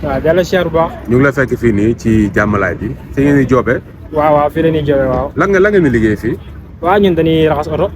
waaw delloo siyaar bu baax. ñu ngi la fekk fii nii ci jàmmalaay bi fi ngeen di joobee. waaw fii la ñuy joobee waaw. lan ngeen di liggéey fii. waaw ñun dañuy raxas oto.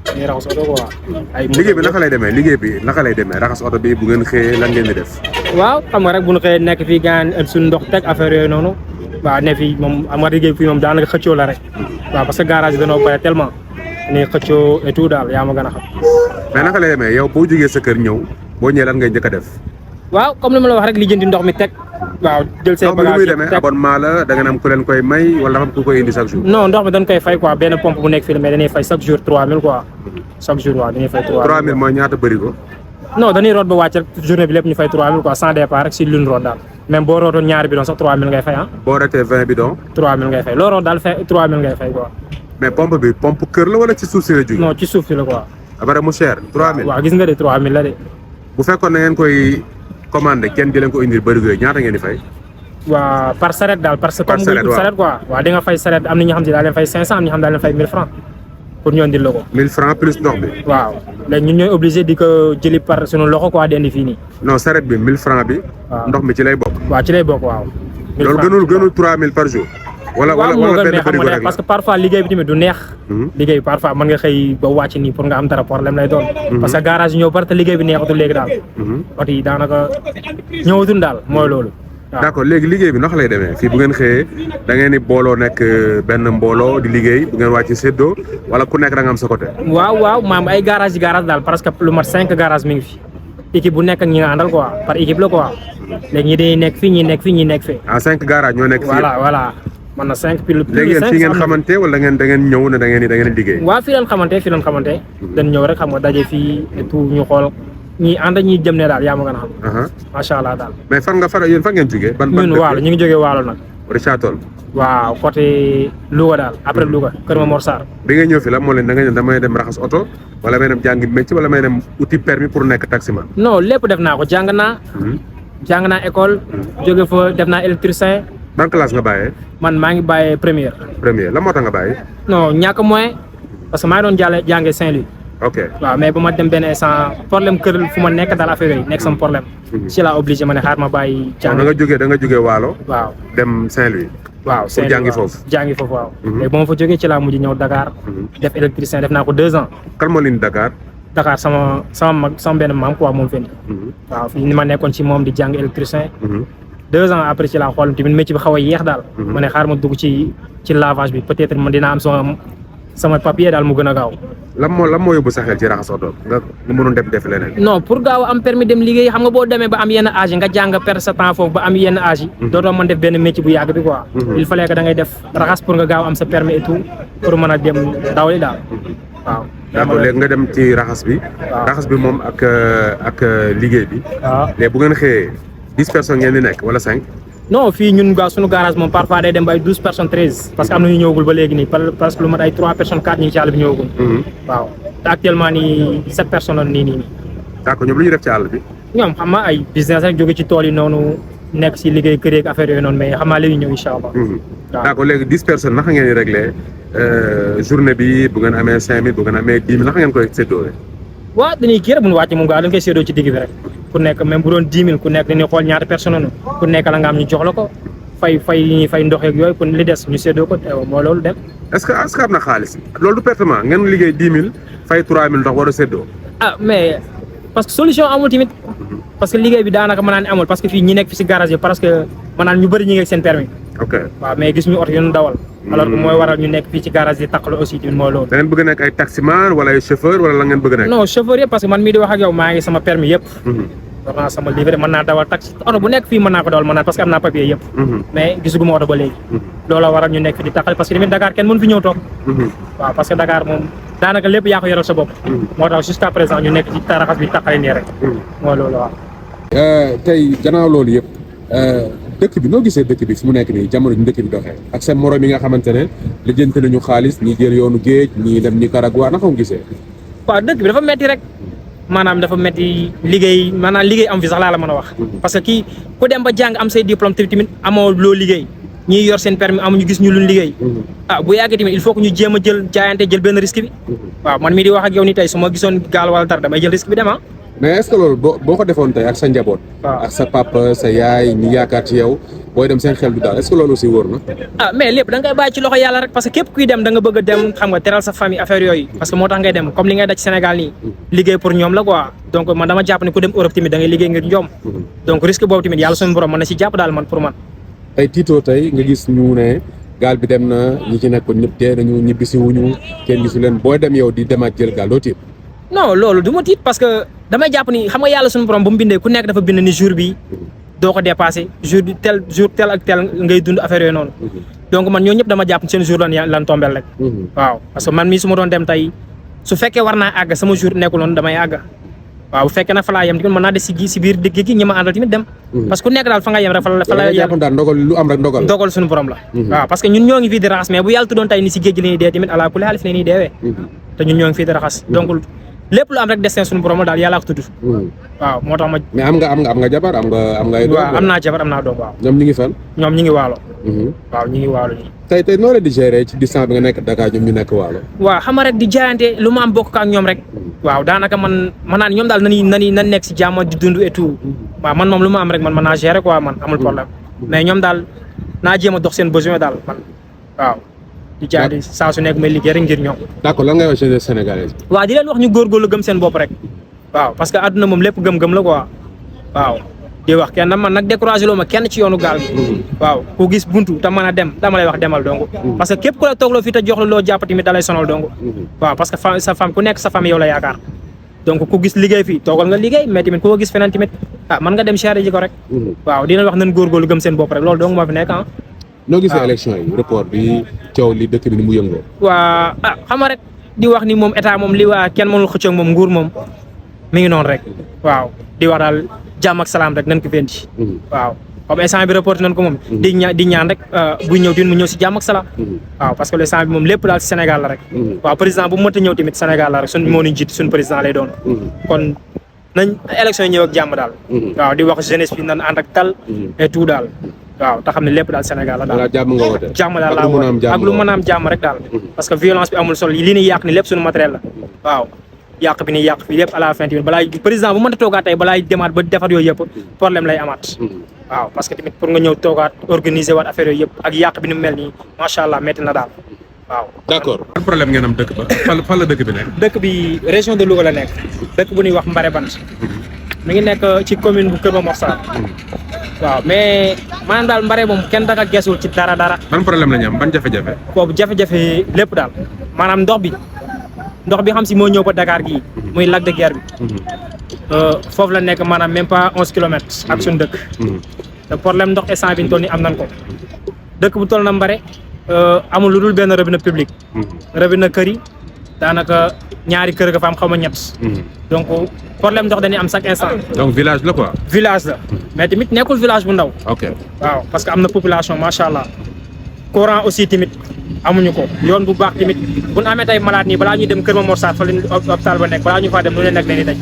dañuy raxas oto quoi. liggéey bi naka lay demee raxas oto bi bu ngeen xëyee lan ngeen di def. waaw xam nga rek bu ñu xëyee nekk fii gaan suñu ndox teg affaire yooyu noonu. waaw ne fii moom am nga liggéey fii moom daanaka xëccoo la rek. waaw parce que garage bi dañoo bare tellement. dañuy xëccoo et tout daal yaa ma gën a xam. mais naka lay demee yow boo jógee sa kër ñëw boo ñëwee lan ngay njëkk a def. waaw comme li ma la wax rek li jëndi ndox mi teg. waaw jël say bagage yi demee abonnement la da ngeen am ku leen koy may wala dafa am ku koy indi chaque jour. non ndox mi dañ koy fay quoi benn pompe bu nekk fii la mais dañuy fay chaque jour 3000 quoi. chaque jour waaw dañuy fay 3000. 3000 mooy ñaata bërigo. non dañuy root ba wàcc rek journée bi lépp ñu fay 3000 quoi sans départ rek si luñ root daal même boo rootoon ñaari bidon sax 3000 ngay fay ah. boo rootee 20 bidon. 3000 ngay fay loo root daal fay 3000 ngay fay quoi. mais pompe bi pompe kër la wala ci suuf si la jógee. non ci suuf si la quoi. après mu cher 3000. waaw gis nga de 3000 la de. bu fekkoon na ngeen koy commandé kenn di leen ko indil bërigo yi ñaata ngeen di fay. waaw par saret daal parce que. par saret comme saret quoi. waaw di nga fay saret am na ñoo xam ne daal leen fay 500 am na ñoo xam ne daal leen fay 1000 francs pour ñu indil la ko. 1000 francs plus ndox bi. waaw léegi ñun ñooy obligé di ko jëli par sunu loxo quoi di indi fii nii. non saret bi 1000 francs bi. waaw ndox mi ci lay bokk. waaw ci lay bokk waaw. loolu gënul 3000 par jour. wala benn bërigo rek parce que parfois liggéey bi tamit du neex. liggéey bi parfois mën nga xëy ba wàcc nii pour nga am dara problème lay doon. parce que garage yi ñëw bari te liggéey bi neexatul léegi daal. oto yi daanaka ñëwatul daal mooy loolu. d'accord léegi liggéey bi naka lay demee fii bu ngeen xëyee da ngeen di booloo nekk benn mbooloo di liggéey bu ngeen wàcc séddoo wala ku nekk da nga am sa côté. waaw maam ay garage daal parce que lu mat 5 garage mi ngi fi équipe bu nekk ak ñi nga àndal quoi par équipe la quoi léegi ñi dañuy nekk fii ñi nekk fii ñi nekk fii. ah 5 garage ñoo nekk fii. voilà man na 5 pile. léegi yéen fii ngeen xamante wala da ngeen ñëw ne da ngeen liggéey. waaw fii leen xamante dañ ñëw rek xam nga daje fii et tout ñu xool ñi ànd ñi jëm ne daal yaa ma gën a xam. macha allah daal. mais fan ngeen jógee. ban ñun waalo ñu ngi jógee waalo nag. Richard Toll. waaw côté Louga daal après Louga Kër Mamor Sarr. bi nga ñëw fi la moo leen da nga ñëw damay dem raxas oto wala may dem jàngi métier wala may dem uti permis pour nekk taximan. non lépp def naa ko jàng naa école. jóge fa def naa électricien. ban classe nga bàyyee. man maa ngi bàyyee première. la moo tax nga bàyyi. non ñàkk moyen parce que maa ngi doon jàngee Saint-Louis. ok waaw mais ba ma dem benn instant problème kër fu ma nekk daal affaire yooyu nekk sama problème. ci la obligé ma ne xaar ma bàyyi. jàng da nga jógee Waalo. waaw dem Saint-Louis. waaw pour jàngi foofu. jàngi foofu waaw. léegi ba ma fa jógee ci laa mujj ñëw Dakar. def électricien def naa ko 2 ans. kan moo leen Dakar. Dakar sama benn maam quoi moom fenn. waaw fii ni ma nekkoon ci moom di jàng électricien. 2 ans après ci laa xool tamit métier bi xaw a yéex daal. ma ne xaar ma dugg ci lavage bi peut-être man dina am sama papier daal mu gën a gaaw. lan moo yóbbu sa xel ci raxas oto nga mënoon def leneen. non pour gaaw am permis dem liggéey xam nga boo demee ba am yenn âge nga jàng perdre sa temps foofu ba am yenn âge yi. dootoo mën def benn métier bu yàgg bi quoi. il fallait que da ngay def raxas pour nga gaaw am sa permis et tout pour mën a dem dawali daal waaw. d'accord léegi nga dem ci raxas bi. raxas bi moom ak liggéey bi. waaw léegi bu ngeen xëyee 10 personnes ngeen di nekk wala 5. non fii ñun suñu garage moom parfois day dem ba ay 12 personnes 13 parce que am na ñu ñëwagul ba léegi nii parce que lu mat ay 3 personnes 4 ñu ngi ci àll bi ñëwagul. waaw te actuellement nii 7 personnes nii. d'accord ñoom lu ñu def ci àll bi. ñoom xam nga ay business rek jóge ci tool yi noonu nekk si liggéey kër yeeg affaire yooyu noonu mais xam naa léegi ñëw incha allah. waaw d'accord léegi 10 personnes naka ngeen di réglé journée bi bu ngeen amee 5000 bu ngeen amee 10 000 naka ngeen koy séddoo. waaw dañuy kii rek bu ñu wàcc moom dañ koy séddoo ci digg bi rek. ku nekk même bu doon 10 000 ku nekk dañuy xool ñaata personne noonu ku nekk la nga am ñu jox la ko fay ndox yeeg yooyu pour li des ñu séddoo ko moo loolu dem. est-ce que am na xaalis loolu du pertement ngeen liggéey 10 000 fay 3000 ndox war a séddoo. mais parce que solution amul tamit parce que liggéey bi daanaka mën naa ne amul parce que fii ñi nekk fi si garage yi parce que maanaam ñu bëri ñi ngi ak seen permis. ok waaw mais gis ñu oto yu ñu dawal. alors que mooy waral ñu nekk fii ci garage yi taqalu aussi tamit mooy loolu. da ngeen bëgg a nekk ay taximan wala ay chauffeur wala la ngeen bëgg a nekk. non chauffeur yëpp parce que man mii di wax ak yow maa ngi sama permis yëpp. war naa sama livret mën naa dawal taxi oto bu nekk fii mën naa ko dawal parce que am naa papier yëpp. mais gisuguma oto ba léegi. looloo waral ñu nekk fi di taqal parce que tamit Dakar kenn mënu fi ñëw toog. waaw parce que Dakar moom daanaka lépp yaa ko yoral sa bopp. moo tax jusqu'à présent ñu nekk ci taraxas bi taqale nii rek. mooy loolu waaw. tey gannaaw loolu yëpp dëkk bi noo gisee dëkk bi fi mu nekk nii jamono ji dëkk bi doxee ak seen morom yi nga xamante ne lijjanti nañu xaalis ñi jël yoonu géej ñi dem Nicaragua naka nga gisee. waaw dëkk bi dafa metti rek maanaam dafa metti liggéey am fi sax laa la mën a wax. parce que kii ku dem ba jàng am say diplôme tamit amoo loo liggéey ñiy yor seen permis amuñu gis ñu luñ liggéey. bu yàggee tamit il faut que ñu jéem a jël jaayante jël benn risque bi. waaw man mii di wax ak yow ni tey su ma gisoon gaal wala dara damay jël risque bi dem mais est-ce que loolu boo ko defoon tey ak sa njaboot. waaw ak sa papa sa yaay ñi yaakaar ci yow booy dem seen xel du daal est-ce que loolu aussi wóor na. ah mais lépp da nga koy bàyyi ci loxo yàlla rek parce que képp kuy dem da nga bëgg a dem xam nga teral sa famille affaire yooyu parce que moo tax ngay dem comme li ngay daj Sénégal nii liggéey pour ñoom la quoi donc man dama jàpp ne ku dem Europe tamit da ngay liggéey ngir ñoom donc risque boobu tamit yàlla suñu borom mën na si jàpp daal man pour man. tey Tito tey nga gis ñu ne gaal bi dem na ñi ci nekkoon ñëpp tee nañu ñibbisi wuñu kenn gisu leen booy dem yow di demaat jël gaal doo tiit. non loolu du ma tiit parce que damay jàpp ni xam nga yàlla suñu borom bu mu bindee ku nekk dafa bind ni jour bi doo ko dépassé jour tel ak tel ngay dund affaire yooyu noonu donc man ñoo ñëpp dama jàpp seen jour lan tombel rek waaw parce que man mii su ma doon dem tey su fekkee war naa àgg sama jour nekkul noonu damay àgg waaw bu fekkee nag fa laa yem di mën naa des si biir digg gi ñi ma àndal tamit dem parce que ku nekk daal fa nga yem rek fa la yem daal ndogal lu am rek ndogal suñu borom la waaw parce que ñun ñoo ngi fii di raxas mais bu yàlla tuddoon tey ni si géej gi la ñuy dee tamit ala kulli xaalis la ñuy deewee te ñun ñoo ngi fii di raxas donc lépp lu am rek destin suñu borom la daal yàlla ko tudd waaw moo tax ma mais am nga jabar am nga ay doom waaw am naa jabar am naa doom waaw ñoom ñi ngi fan ñoom ñi ngi waalo waaw ñi ngi waalo nii tey noo leen di gérer ci distance bi nga nekk Dakar ñoom ñu nekk waalo waaw xam nga rek di jaayante lu ma am bokk ak ñoom rek waaw daanaka man naan ñoom daal nan nekk si jàmm di dund et tout waaw man moom lu ma am rek man mën naa gérer quoi man amul problème mais ñoom daal naa jéem a dox seen besoin daal man waaw di jaay saa su nekk may liggéey rek ngir ñoom. d'accord lan ngay wax jeunesse sénégalaise. waaw di leen wax ñu góorgóorlu gëm seen bopp rek waaw parce que àdduna moom lépp gëm-gëm la quoi waaw di wax kenn man nag découragé loo ma kenn ci yoonu gaal bi waaw ku gis buntu te mën a dem dama lay wax demal dong parce que képp ku la toogloo fii te jox la loo jàpp tamit da lay sonal dong waaw parce que sa femme ku nekk sa famille yow la yaakaar donc ku gis liggéey fii toogal nga liggéey mais tamit ku ko gis feneen tamit mën nga dem chercher ji ko rek waaw di leen wax nañ góorgóorlu gëm seen bopp rek loolu dong moo fi nekk noo gisee élection yi report bi coow li dëkk bi ni mu yëngoo. waa xam nga rek di wax ni moom état moom li waa kenn mënul xëccoo moom nguur moom mi ngi noonu rek waaw di wax daal jàmm ak salaam rek nañ ko fendi waaw comme instant bi reporté nañ ko moom di ñaan rek buy ñëw tin mu ñëw si jàmm ak salaam waaw parce que le instant bi moom lépp daal si Sénégal la rek waaw président bu mënta ñëw tamit Sénégal la rek suñ moo ñu jiit suñ président lay doon kon nañ élection yi ñëw ak jàmm daal waaw di wax jeunesse bi nan ànd ak dal et tout daal waaw te xam ne lépp daal Sénégal la daal jàmm nga woote jàmm daal laa woote ak lu mën a am jàmm rek daal parce que violence bi amul solo li ñuy yàq ni lépp suñu matériel la waaw yàq bi ni yàq fii lépp à la fin tamit balaa président bu mënta toogaat tey balaa demaat ba defar yooyu yëpp problème lay amaat waaw parce que tamit pour nga ñëw toogaat organiser waat affaire yooyu yëpp ak yàq bi ni mu mel nii macha allah métti na daal waaw d'accord ban problème ngeen am dëkk ba fan la dëkk bi nekk dëkk bi région de Louga la nekk dëkk bu ñuy wax Mbare Bant mi ngi nekk ci commune bu Kër Momar Sarr waaw mais maanaam daal Mbare moom kenn daka gesul ci dara ban problème la ñu am ban jafe-jafe boobu jafe-jafe lépp daal maanaam ndox bi xam si moo ñëw ba Dakar gii muy lac de Guiers bi foofu la nekk maanaam même pas 11 kilomètres ak suñu dëkk te problème ndox instant bi ñu toll nii am nañ ko dëkk bu toll na Mbare amul lu dul benn robinet public robinet kër yi daanaka ñaari kër ga fa am xaw ma ñett donc problème ndox dañuy am chaque instant donc village la quoi village la mais tamit nekkul village bu ndaw ok waaw parce que am na population macha allah courant aussi tamit amuñu ko yoon bu baax tamit bu ñu amee tey malade nii balaa ñuy dem Kër Momar Sarr fa leen hôpital ba nekk balaa ñu faa dem lu leen nekk leen di daj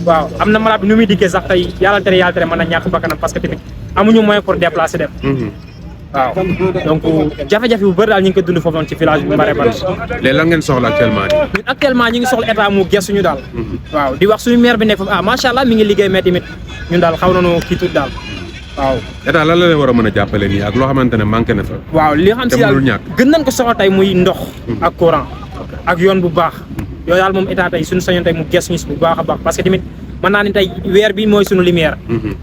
waaw am na malade bi nu muy dikkee sax tey yàlla tere mën na ñàkk bakkanam parce que tamit amuñu moyen pour déplacer dem waaw donc jafe-jafe bu bëri daal ñu ngi ko dund foofu noonu ci village bu Mbare Bant léegi lan ngeen soxla actuellement nii ñun actuellement ñu ngi soxla état mu gestuñu daal waaw di wax suñu maire bi nekk foofu macha allah mi ngi liggéey mais tamit ñun daal xaw nañu kii tuut daal waaw état lan la leen war a mën a jàppale nii ak loo xamante ne manqué na fa waaw li xam si daal gën nañ ko soxla tey muy ndox ak courant ak yoon bu baax yooyu daal moom état tey suñu sañoon tey mu gestuñu si bu baax a baax parce que tamit mën naa ni tey weer bi mooy suñu lumière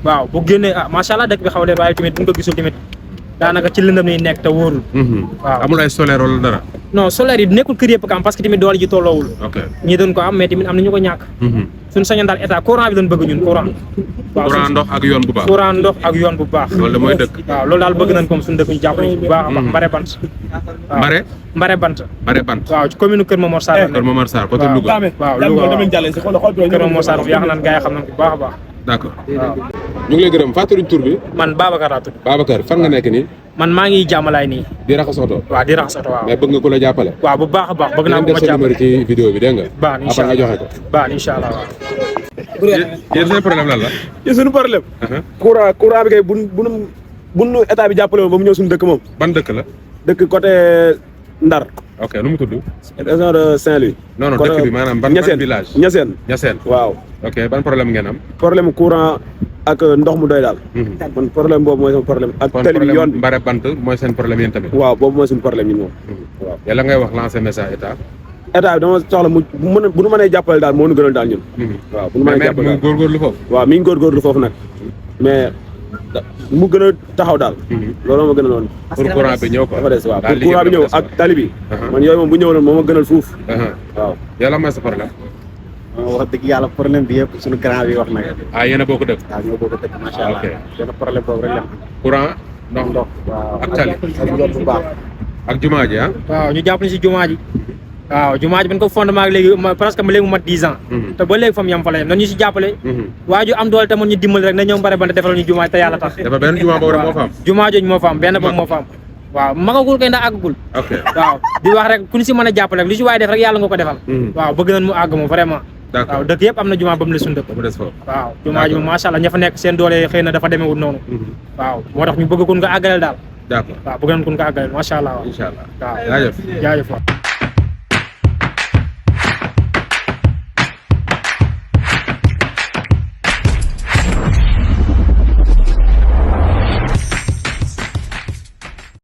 waaw bu génnee macha allah dëkk bi xaw leen waaye tamit bu ñu ko gisul tamit daanaka ci lëndëm ni nekk te wóorul waaw amul ay solaire wala dara non solaire yi nekkul kër yëpp ko am parce que tamit doole ji tolloowul ñi doon ko am mais tamit am na ñu ko ñàkk suñu sañoon daal état courant bi doon bëgg ñun courant waaw courant ndox ak yoon bu baax courant ndox ak yoon bu baax loolu mooy dëkk waaw loolu daal bëgg nañ comme suñu dëkk ñu jàpp nañ bu baax a baax Mbare Bant Mbare Bant waaw ci commune Kër Momar Sarr Kër Momar Sarr côté Louga waaw Louga Kër Momar Sarr yaakaar naan gars yi xam nañ bu baax a baax d'accord ñu ngi lay gërëm fàttaliñ tur bi man Babacar laa tudd Babacar fan nga nekk nii man maa ngi jàmmalaay nii di raxas oto waaw di raxas oto waaw mais bëgg nga ko la jàppale waaw bu baax a baax bëgg naa ko ma def sa numéro ci vidéo bi dégg nga baax incha après nga joxe ko baax incha allah waaw yéen seen problème lan la yéen suñu problème courant bi kay bunu état bi jàppale woon ba mu ñëw suñu dëkk moom ban dëkk la dëkk côté Ndar ok nu mu tudd. région de Saint-Louis. non non dëkk bi maanaam ban village. Niassène. waaw. ok ban problème ngeen am. problème courant ak ndox mu doy daal. man problème boobu mooy sama problème. ak tali bi yoon bi mbare bant mooy seen problème yéen tamit. waaw boobu mooy suñu problème ñun moom. waaw yàlla ngay wax lancer message état. état bi dama soxla bu nu mënee jàppale daal moo ñu gënal daal ñun. waaw bu nu mënee jàppale daal mais góorgóorlu foofu. waaw mi ngi góorgóorlu foofu nag mais mu gën a taxaw daal. loolu ma gën a noonu. pour courant bi ñëw quoi. dafa des waaw pour courant bi ñëw ak tali bi. man yooyu moom bu ñëw moo ma gënal fuuf. waaw yàlla mooy sa problème. wax dëgg yàlla problème bi yëpp suñu grand bi wax na nga. ah yéen a bokk dëkk. waaw ñoo bokk dëkk macha allah. ok benn problème boobu rek la. courant ndox. waaw ak tali. ak yoon bu baax. ak jumaa ji ah. waaw ñu jàpp ni si jumaa ji. waaw jumaa ji bañ ko fondement ak léegi presque léegi mu mat 10 ans. te ba léegi fa mu yem fa la yem dañu si jàppale. waa ju am doole te mun ñu dimbali rek na ñëw bare bante defal ñu jumaa te yàlla tax. dafa benn jumaa boobu rek moo fa am. jumaa jooju moo fa am benn boobu moo fa am. waaw magagul kay ndax àggagul. ok waaw di wax rek ku ñu si mën a jàppale rek lu si waay def rek yàlla nga ko defal. waaw bëgg nañ mu àgg moom vraiment. d'accord waaw dëkk yëpp am na jumaa ba mu la suñu dëkk. ba mu des foofu. waaw jumaa ji moom macha allah ña fa nekk seen doole xëy na dafa demewul noonu. waaw moo tax ñu bëgg kun ko àggaleel daal. d'accord waaw bëgg nañ kun ko àggaleel macha allah. incha allah waaw jaajëf jaajëf.